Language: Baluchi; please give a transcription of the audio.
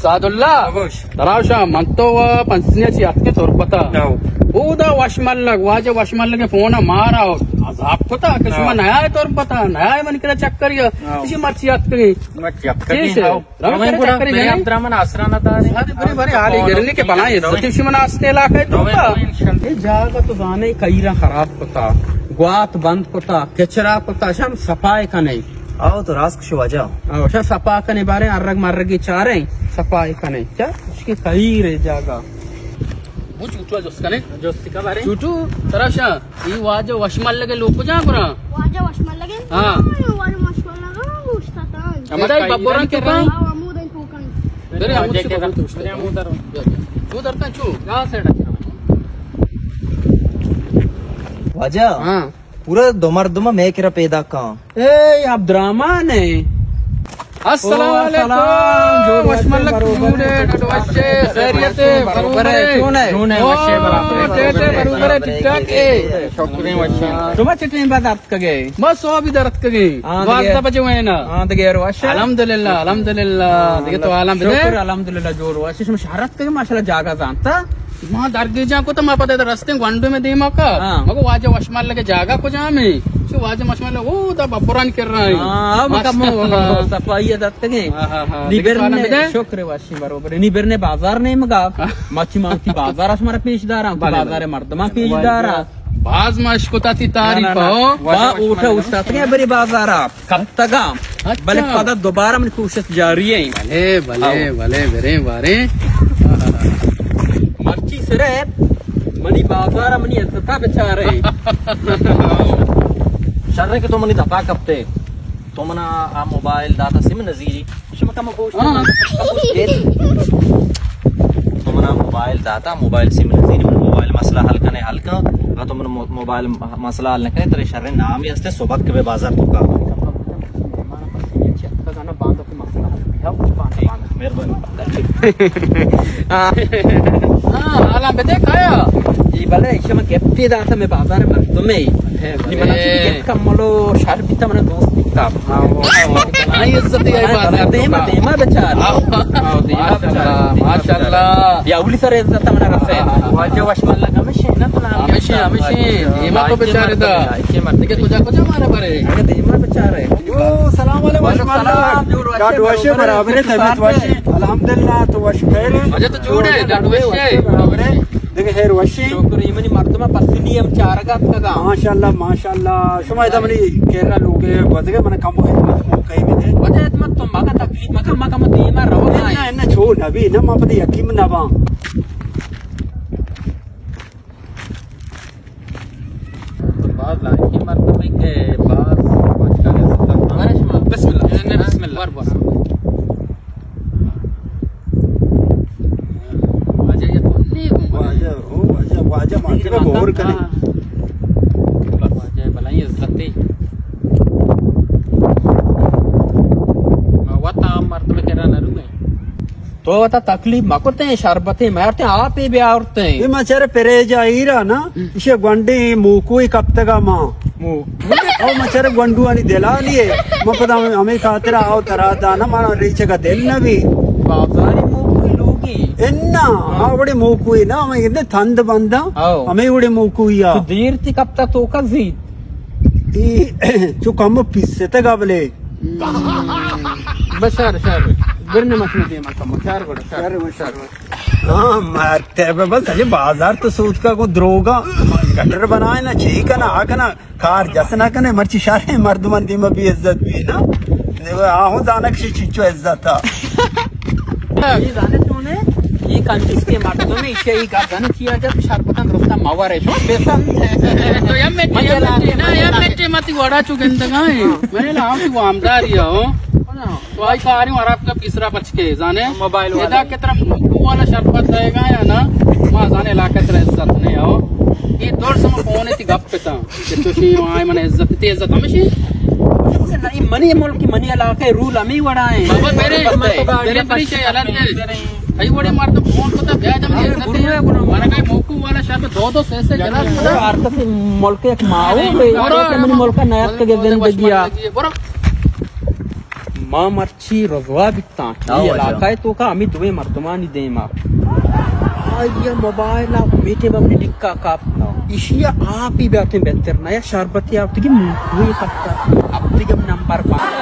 سعداللہ، گوش۔ دراوشا، من تو و پنچنیا چی اتکیں تربتا۔ نو۔ اودا وشملگ، واجہ وشملگ فون مارا عذاب کتا کہ شما نو۔ نیائے تربتا، نیائے من کرا چکریا۔ نو۔ اسی مرچی اتکیں۔ مرچی اتکیں، چیش؟ نو۔ رویں ہمیں کرا گڑا چکری میں جنیں۔ عبدالرحمن آسرا نہ داریں۔ ساری بری بری حالی گرنی کہ بنا عزت شما ناستے علاقہ تو رویں کا۔ تو انشاءاللہ۔ اے جاگہ تو زانے کئیرا خراب کتا، گوات بند کتا، کچرا کتا، شم صفائی کنے۔ آؤ تو راست کشو واجہ۔ آؤ، شا صفا کنے بارے، ارگ مرگی چاریں، صفائی کنے۔ چا؟ اس کی خیر ہے جاگہ۔ وہ چوٹو جس کنے۔ جس کا بارے؟ چوٹو، ترا شا، یہ واجہ وشملگے لوگ کو جا کرا۔ واجہ وشملگے؟ ہاں۔ واجہ وشملگے، گوشتا تا۔ ہمارا ببران کے رہا۔ آؤ، ہمودن تو کن۔ میرے ہمود سے ببران تو کن۔ چو درتا چو۔ کہاں سے ڈاکٹر؟ واجہ۔ ہاں۔ پورا دو مردم میں کرا پیدا کاں۔ اے عبدالرحمن ہے۔ السلام او، علیکم۔ سلام۔ جوڑ وشے، بروبر ہے۔ جوڑ وشے، خیریت ہے، بروبر ہے۔ چون ہے؟ چون ہے؟ او، وشے، برابر ہے۔ ٹھیک ہے، بروبر ہے، ٹھیک ٹھاک ہے۔ شکر ہے، وشے۔ شما چٹیں بعد اتکگے؟ ما صبح بھی در اتکگے۔ ہاں، دوازدہ بجے ہوئے نا۔ ہاں، دگہ وشے۔ الحمدللہ، الحمدللہ۔ دگہ تو عالم بدے۔ شکر، الحمدللہ، جوڑ وشے۔ شما شہر اتکگے، ماشاءاللہ، جاگہ زانتا۔ ما درگیجاں کو تو ما پتہ رستیں گونڈو میں دیما کا۔ ہاں۔ مگو واجہ وشملگے جاگہ کجام ہے؟ چو واجہ وشملگ او دا ببران کر رہا ہے۔ ہاں، ہم کم ماشاءاللہ۔ صفائی داتگے۔ ہاں، ہاں، ہاں۔ نی دیکھ برنے تو عالم بدے۔ شکر وشی بروبر۔ نی برنے بازار نہیں مگا۔ ہاں۔ مچی مانتی بازار اس مارا پیش دارا، بلے، بازار بلے۔ مردمان پیش دارا۔ باز ما اشکتا تی تعریف ہو۔ با اوٹا استاتگے بری بازارا۔ کپتگاں۔ اچھا۔ بلے پدا دوبارہ منی کوشش جاری ایں۔ بلے، بلے، آؤ۔ بلے، بریں، باریں۔ مرچی صرف منی بازار منی عزتا بچارے۔ شر کہ تو منی دپا کپتے۔ تو منا آ موبائل داتا سم نزیری۔ شما کم گوش ہاں۔ تو منا موبائل داتا، موبائل سم نزیری، من موبائل مسئلہ حل کنے، حل کن۔ اگاں تو من مو-، موبائل مسئلہ حل نہ کنے، ترے شریں نامے ہستے، سبک بے بازار تو کا۔ مہربانی۔ ہاں، حالاں بدے کایا؟ اے بلے، ایشی من گپتی داتا میں بازار مردمے۔ اے بلے۔ نی منا چیز گپ کملو شر بیتا، منا دوست بیتا۔ آئی عزت ہے، آئی بازار دیما، دیما بچار۔ آؤ۔ آؤ، دیما بچار۔ ماشاءاللہ، ماشاءاللہ۔ یا اولی سر عزت منا رسے۔ واجہ وشملگ ہمیشہ نا تو نام ہمیشہ، ہمیشہ۔ دیما تو بچار دا۔ ایشی مرد دیگہ کجا، کجا مارا برے؟ اگہ دیما بچارے۔ او، سلام علیکم۔ وعلیکم السلام۔ ڈاڈ وشے، برابر ہے، طبیعت وشے۔ الحمدللہ، تو وش خیر ہے۔ اچھا، تو جوڑ ہے، ڈاڈ وشے۔ برابر ہے۔ دیگہ خیر وشی۔ شکر، اے منی مردم پسنی ہم چارگا اتکگا۔ ماشاءاللہ، ماشاءاللہ۔ شما ادا منی کیرا لوگے گوزگے من کم خدمت موقع بدے۔ وجہ خدمت تو مگا تکلیف مگا، مگا من دیما رو نہ، نہ، نہ، چو نبی، نہ، ما پدی یقین نبا۔ تو باز لائقی مردمے کہ باز مچکا عزت کرتا۔ بسم اللہ۔ بسم اللہ۔ بر، بر۔ واجہ، یہ کلی گم ہے۔ واجہ، او واجہ، واجہ ماتی میں غور کرے۔ واجہ بلائی عزت ہے۔ ما وت عام مردم کرا نہ روئے۔ تو وتا تکلیف مکتیں، شربتیں میارتیں، آپے بیاورتیں۔ اے ما چرے پریجا ایرا نا، ایشی گونڈیں موکوئی کپتگا ما۔ مو۔ او ما چرے گونڈوانی دلالی ہے۔ ما پدا ہمیں خاطر آؤ ترا دانا، مانا ریچگا دل نبی۔ بازاری موکوئی لوگی۔ انا، آ وڑے موکوئی نا، ہمیں گندے تند بندا۔ آؤ۔ ہمیں وڑے موکوئی آ۔ تو دیر تی کپتا تو کا زید۔ اے، چو کم پیستگا بلے۔ بس شر، شر۔ برنے مشنو دیما کمو، شر گڑا، شر۔ شر، شر۔ ہاں، مرتے بے بس، علی بازار تو سود کا کو دروگا، گٹر بنائے نا، چھی کنا، آ کنا، کار جس نہ کنے، مرچی شر مردمان دیما بے عزت بی نا۔ دیو، آ ہوں زانک شی چیچو عزت تھا۔ یہ زانے تو نے، یہ کنجوس کے مردم ہے، اسے یہ گپ زانے چیا جب شر پتن درستا ماور ہے، شو پیسہ۔ تو یا مٹی، یا مٹی، نا، یا مٹی متی وڑا چو گندگا ہے۔ میں نا، ہم تو وامداری ہو۔ تو آئی کاری ورات کا پیسرا بچ کے، زانے؟ موبائل والا۔ ادا کے طرف موکو والا شربت رہے گا یا نا؟ ما زانے علاقہ تر عزت نہیں ہو۔ یہ دور سے میں فون تی گپ پتا۔ کہ تو شی آئے من عزت تی عزت ہمیشی۔ نہیں، منی ملک، منی علاقہ رول ہمیں وڑا ہے۔ بابا میرے، میرے بڑی سے الگ ہے۔ کئی وڑے مردم فون پتا بیا جب عزت ہے۔ من کہیں موکو والا شربت دو دو سے سے گلاس پتا۔ ملک ایک ماحول ہے۔ منی ملک کا نیت کے گندگی آ۔ برو۔ ما مرچی رسوا بیتاں۔ اے علاقہ ءِ توکا ہمے دوئیں مردمانی دیما۔ آئی ءِ موبائل ءَ ہمے ٹیم ءَ منی نکا کاپ۔ ایشی ءَ آپی بیاتیں بہتر نہ یا شربتی آپتگی موئی پتا۔ آپتگی نمبر پانچ۔